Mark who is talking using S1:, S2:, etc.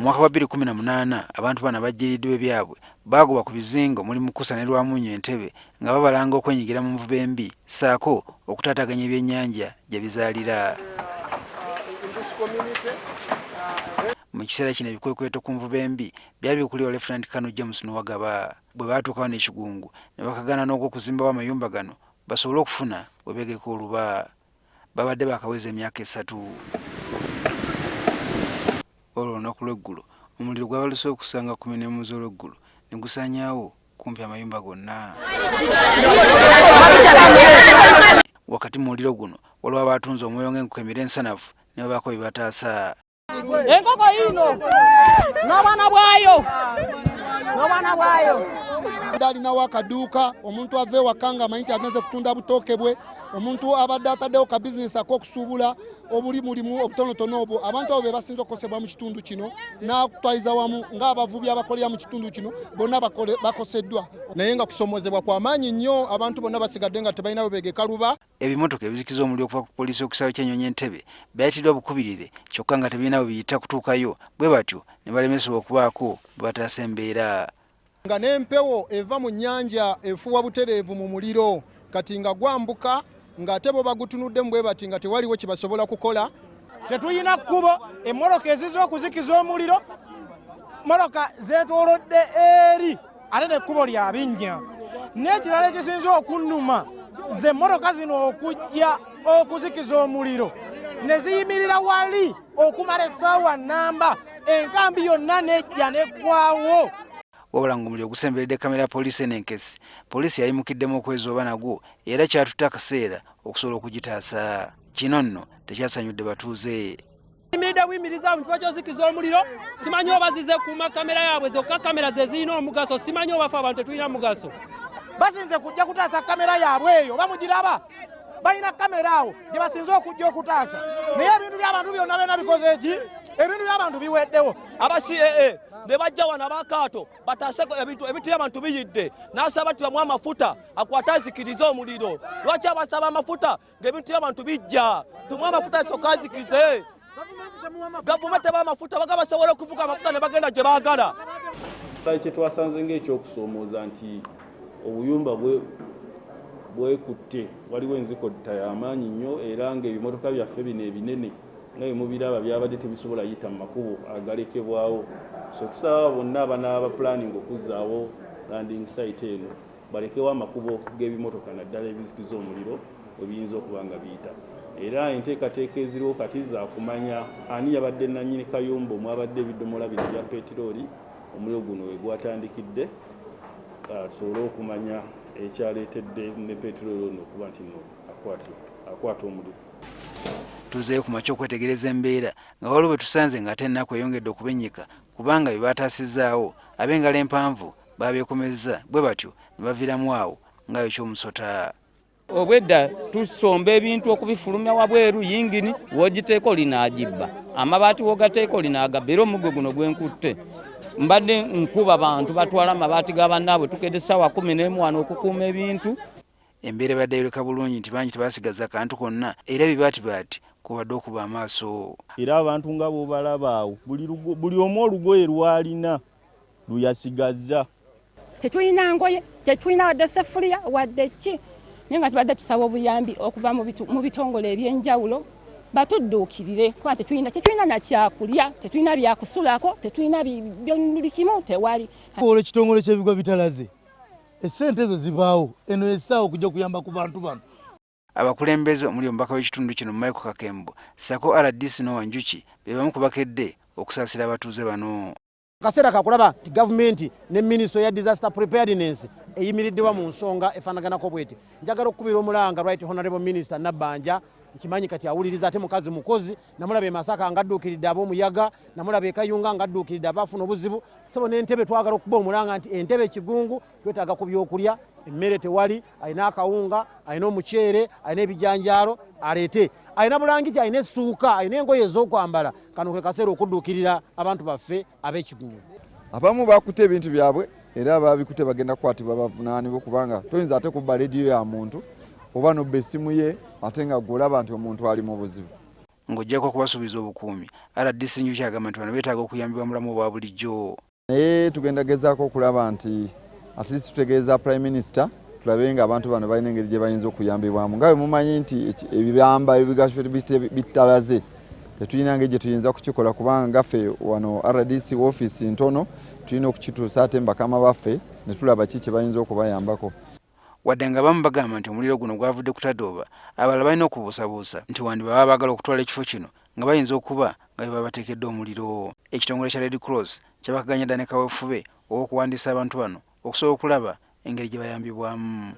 S1: Mu mwaka gwa 2018, abantu bano abajjiriddwa ebyabwe baagobwa ku bizinga omuli Mukusa ne Lwamunnyo Entebbe nga babalanga okwenyigira mu nvuba embi ssaako okutaataaganya ebyennyanja gye bizaalira. Mu kiseera kino ebikwekweto ku nvuba embi byali bikulirwa Lieutenant Colonel James Nuwagaba. Bwe baatuuka wano e Kigungu ne bakagaana n'ogw'okuzimbawo amayumba gano basobole okufuna we beegeka oluba. Babadde baakaweza emyaka 3. Olwo olunaku lw'eggulo omuliro gwabaluse okusanga 11 z'olweggulo ne gusaanyaawo kumpi amayumba gonna. Wakati mu muliro guno waliwo abaatunze omwoyo ng'enkoko emira ensanafu ne babaako bye bataasa.
S2: Enkoko yino n'obwana bwayo, n'obwana bwayo.
S3: Alinawo akaduuka, omuntu ava ewaka nga amanyi nti agenze kutunda butooke bwe, omuntu abadde ataddewo ka bizinesi ak'okusuubula obuli mulimu obutonotono obwo. Abantu abo be basinze okukosebwa mu kitundu kino, n'akutwaliza wamu ng'abavubi abakolera mu kitundu kino bonna bakoseddwa.
S4: Naye nga kusomozebwa kwa maanyi nnyo, abantu bonna basigadde nga tebalina we beegeka luba.
S1: Ebimotoka ebizikiza omuliro okuva ku poliisi y'oku kisaawe ky'ennyonyi Entebbe byayitiddwa bukubirire, kyokka nga tebirina bwe biyita kutuukayo, bwe batyo ne balemesebwa okubaako bwe bataasa embeera.
S4: Nga n'empewo eva mu nnyanja efuuwa butereevu mu muliro, kati nga gwambuka, ng'ate bo bagutunuddemu bwe bati nga tewaliwo kye basobola kukola.
S5: Tetulina kkubo, emmotoka ezizza okuzikiza omuliro mmotoka zeetoolodde eri, ate nekkubo lya binnya. N'ekirala ekisinze okunnuma, ze mmotoka zino okujja okuzikiza omuliro ne ziyimirira wali okumala essaawa namba, enkambi yonna nejja neggwawo.
S1: Wabula ng'omuliro gusemberedde kamera ya poliisi eno enkesi, poliisi yayimukiddemu okwezooba nagwo era kyatutte akaseera okusobola okugitaasa. Kino nno tekyasanyudde batuuze.
S6: Yimiridde buyimiriza mu kifo ky'ozikiza omuliro. Simanyi oba zize kuuma kamera yaabwe zokka, kamera ze zirina omugaso. Simanyi oba fe abantu tetulina mugaso.
S5: Basinze kujja kutaasa kamera yaabwe eyo, bamugiraba balina kamera awo gye basinze okujja okutaasa, naye ebintu by'abantu byonna byonna bikoze eki? Ebintu by'abantu biweddewo.
S7: Aba CAA ne bajja wano, abakaato bataase ebintu, ebintu by'abantu biyidde. N'asaba tibamu amafuta akwate azikirize omuliro. Lwaki abasaba amafuta ng'ebintu by'abantu bijja? Tumuwe amafuta asooka azikize. Gavumenti teba amafuta, baga basobola okuvuga amafuta ne bagenda gye baagala.
S8: Kye twasanze ng'ekyokusoomooza nti obuyumba bwekutte, waliwo enzikotta y'amaanyi nnyo, era ng'ebimotoka byaffe bino ebinene nga bwe mubiraba byabadde tebisobola yita mu makubo agalekebwawo. So tusaba bonna abanaaba planning okuzzaawo landing site eno balekewo amakubo g'ebimotoka, naddala ebizikiza omuliro, we biyinza okuba nga biyita. Era enteekateeka eziriwo kati zakumanya ani yabadde nannyini kayumba omwabadde ebidomola bino ebya peetirooli omuliro guno we gwatandikidde, tusobole okumanya ekyaleetedde ne peetirooli ono okuba nti no akwata omuliro.
S1: Tuzeeyo ku makya okwetegereza embeera nga waliwo bwe tusanze ng'ate ennaku eyongedde okubennyika, kubanga bye baataasizaawo ab'engalo empanvu baabeekomezza, bwe batyo ne baviiramu awo ng'ayokya omusota.
S9: Obwedda tusomba ebintu okubifulumya wabweru, yingini wogiteeka olinaagibba, amabaati wogateeka olinaagabba. Era omuggo guno gwenkutte mbadde nkuba bantu batwala amabaati ga bannaabwe. Tukedde essaawa 11 wano okukuuma ebintu.
S1: Embeera ebadde eyoleka bulungi nti bangi tebaasigaza kantu konna, era ebibaatibaati kubadde okuba amaaso.
S8: Era abantu nga bw'obalaba awo, buli omu olugoye lw'alina luyasigazza.
S2: Tetulina ngoye, tetulina wadde sefuliya wadde ki, naye nga tubadde tusaba obuyambi okuva mu bitongole ebyenjawulo batudduukirire, kuba tetulina nakyakulya, tetulina byakusulako, tetulina buli kimu tewali.
S10: Olwo ekitongole ky'ebigwa bitalaze essente ezo zibaawo, eno essaawa okujja okuyamba ku bantu bano.
S1: Abakulembeze omuli omubaka w'ekitundu kino Michael Kakembo ssaako RDC Noah Njuki be bamu ku bakedde okusaasira abatuuze bano.
S11: Kaseera kakulaba nti gavumenti ne minisitule ya disaster preparedness eyimiriddewa mu nsonga efaanaganako bweti. Njagala okukubira omulanga Right Honorable Minister Nabbanja. Nkimanyi kati awuliriza, ate mukazi mukozi. Namulaba e Masaka nga adduukiridde ab'omuyaga, namulaba e Kayunga nga adduukiridde abaafuna obuzibu. Sebo, n'Entebe twagala okuba omulanga nti Entebe Kigungu twetaaga ku byokulya, emmere tewali. Alina akawunga, alina omuceere, alina ebijanjaalo aleete, alina bulangiti, alina essuuka, alina engoye ez'okwambala. Kano ke kaseera okudduukirira abantu baffe ab'Ekigungu.
S12: Abamu bakutte ebintu byabwe, era ababikutte bagenda kukwatibwa bavunaanibwe, kubanga toyinza ate kubba leediyo ya muntu oba nobba essimu ye, ate nga gwolaba nti omuntu ali mu buzibu.
S1: Ng'oggyeko okubasuubiza obukuumi, RDC Njuki agamba nti bano beetaaga okuyambibwa mu bulamu obwa bulijjo.
S12: Naye tugenda gezaako okulaba nti at least tutegeeza Prime Minister, tulabe nga abantu bano balina engeri gye bayinza okuyambibwamu. Nga bwe mumanyi nti ebibamba ebigasho bitalaze, tetulina ngeri gye tuyinza kukikola kubanga ngaffe wano RDC ofiisi ntono, tulina okukituusa ate mbakama baffe ne tulaba ki kye bayinza okubayambako.
S1: Wadde nga abamu bagamba nti omuliro guno gwavudde ku tadooba, abalala balina okubuusabuusa nti wandiba baba baagala okutwala ekifo kino nga bayinza okuba nga be babateekedde omuliro. Ekitongole kya Red Cross kyabakaganya dda ne kaweefube ow'okuwandiisa abantu bano okusobola okulaba engeri gye bayambibwamu.